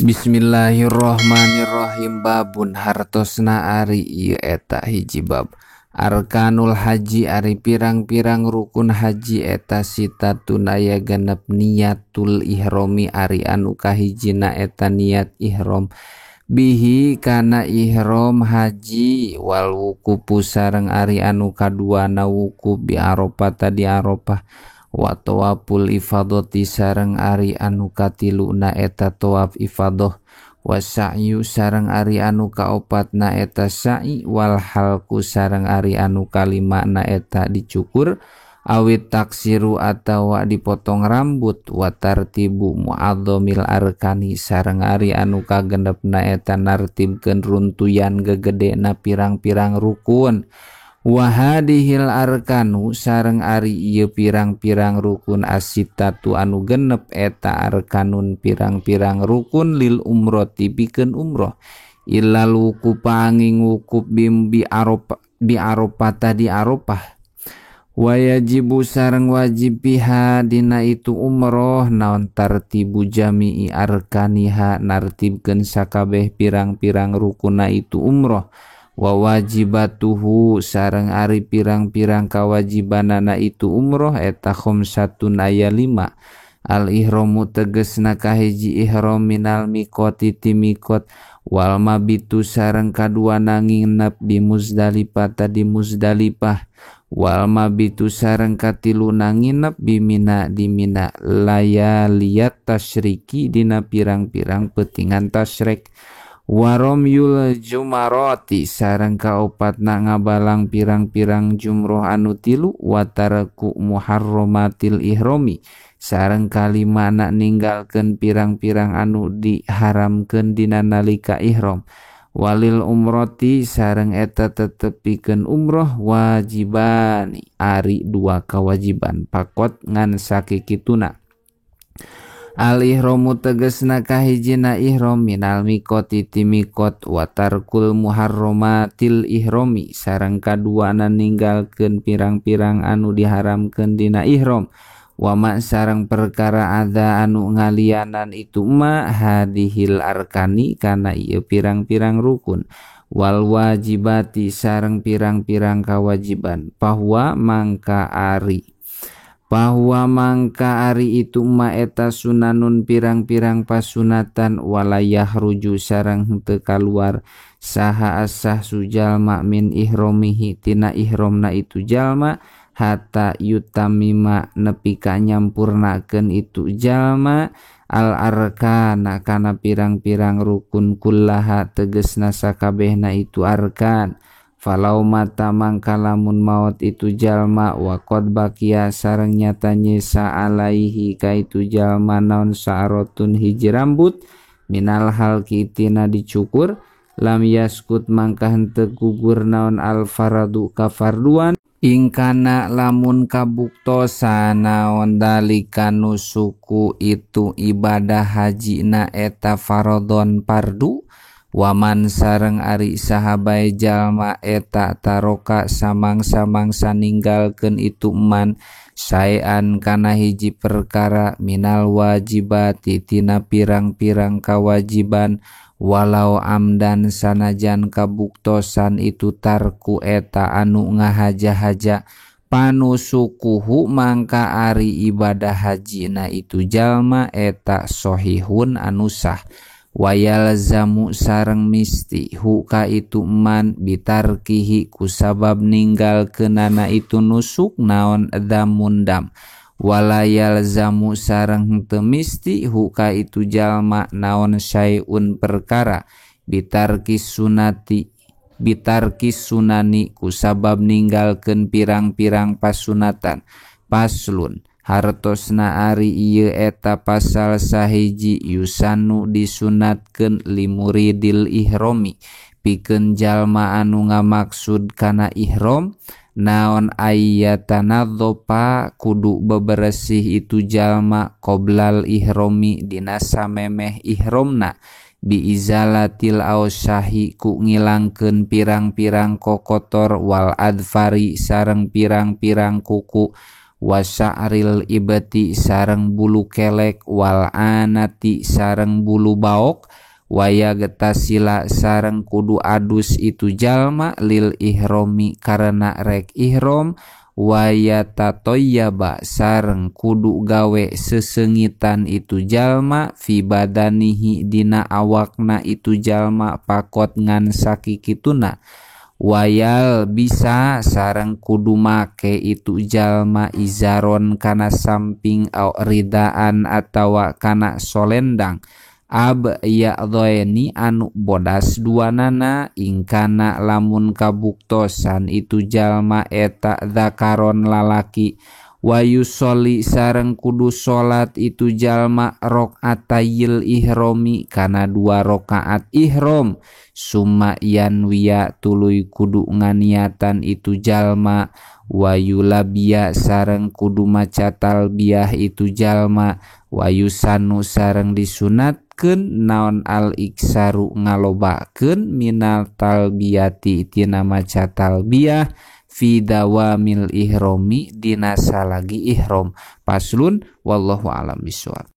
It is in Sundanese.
Bismillahirrahmanirrahim. Babun hartosna ari ieu eta hiji bab. Arkanul haji ari pirang-pirang rukun haji eta sitatun aya genep niatul ihromi ari anu kahijina eta niat ihrom bihi kana ihrom haji wal wukufu sareng ari anu kaduana wukuf bi Arafah di Arafah wa tawaful ifadhati sareng ari anu katiluna eta tawaf ifadah wa sa'yu sareng ari anu kaopatna eta sa'i wal halqu sareng ari anu kalimana eta dicukur awit taksiru atawa dipotong rambut wa tartibu mu'adzamil arkani sareng ari anu kagenepna eta nartibkeun runtuyan gegedena pirang-pirang rukun. Wahadihil arkanu sareng ari ieu pirang-pirang rukun asitatu anu genep eta arkanun pirang-pirang rukun lil umroti pikeun umroh illal wukufa angin wukuf bim bi Arafah bi Arafah di Arafah wajibu sareng wajib biha dina itu umroh naon tartibu jami'i arkaniha nartibkeun sakabeh pirang-pirang rukunna itu umroh wa wajibatuhu sareng ari pirang-pirang kawajibanana itu umroh eta khamsatun aya 5 al ihramu tegesna kahiji ihram minal miqati ti miqat wal mabitu sareng kaduana nginep di Muzdalifah di Muzdalifah wal mabitu sareng katiluna nginep bi Mina di Mina layaliyat tasyriki dina pirang-pirang peutingan tasyrik waromyul jumaroti sareng kaopatna ngabalang pirang-pirang jumroh anu tilu watarku muharramatil ihromi sareng kalimana ninggalkeun pirang-pirang anu diharamkeun dina nalika ihrom walil umroti sareng eta tetepikeun umroh wajibani ari dua kewajiban pakot ngan sakikituna. Al ihromu tegesna kahijina ihrom minal miqati ti miqat wa tarkul muharramatil ihromi sareng kaduana ninggalkeun pirang-pirang anu diharamkeun dina ihrom wa ma sareng perkara ada anu ngalianan itu ma hadihil arkani kana ieu pirang-pirang rukun wal wajibati sareng pirang-pirang kawajiban bahwa mangka ari bahwa mangka ari itu ma eta sunanun pirang-pirang pasunatan walayah ruju sareng henteu kaluar saha asah sujalma min ihromihi tina ihromna itu jalma hatta yutamima nepi ka nyampurnakeun itu jalma al arkana kana pirang-pirang rukun kullaha tegesna sakabehna itu arkan. Falau mata mangka lamun maot itu jalma wa qad baqiya sareng nyata nyesa alaihi ka itu jalma naon sa'ratun hiji rambut minal halqi tina dicukur lam yaskut mangka henteu gugur naon al faradu kafarduan ingkana lamun kabuktosan naon dalika nusuku itu ibadah hajina eta faradon pardu waman sareng ari sahabai jalma eta taroka samang-samangsa ninggalkeun itu man saean kana hiji perkara minal wajibati tina pirang-pirang kawajiban walau amdan sanajan kabuktosan itu tarku eta anu ngahaja-haja panusukuhu mangka ari ibadah hajina itu jalma eta sohihun anu sah wayalzamu sareng misti huka itu man bitarkihi kusabab ninggalkeunana itu nusuk naon damundam walayalzamu sareng henteu misti huka itu jalma naon syai'un perkara bitarkis sunati bitarkis sunani kusabab ninggalkeun pirang-pirang pasunatan. Paslun hartosna ari ieu eta pasal sahiji yusanu disunatkeun limuridil ihromi pikeun jalma anu ngamaksud kana ihrom naon ayyatanadzofa kudu beberesih itu jalma qoblal ihromi dina samemeh ihromna biizalatil ausyahi ku ngilangkeun pirang-pirang kokotor wal adfari sareng pirang-pirang kuku Wasa'ril ibati sareng bulu kelek wal anati sareng bulu baok waya getasila sareng kudu adus itu jalma lil ihromi karena rek ihrom waya tatoyaba sareng kudu gawe sesengitan itu jalma fi badanihi dina awakna itu jalma pakot ngan sakikituna wayal bisa sareng kudu make itu jalma izaron kana samping au ridaan atawa kana solendang ab ya'dhaini anu bodas duanana ingkana lamun kabuktosan itu jalma eta zakaron lalaki wayusolli sareng kudu salat itu jalma rakaatayil ihromi kana 2 rakaat ihrom summa yanwiya tuluy kudu nganiatan itu jalma wayulabiya sareng kudu maca talbiyah itu jalma wayusanu sareng disunatkeun naon al iksaru ngalobakeun minal talbiyati tina maca talbiyah fi dawamil ihromi dina salagi ihrom. Paslun wallahu alam bisawab.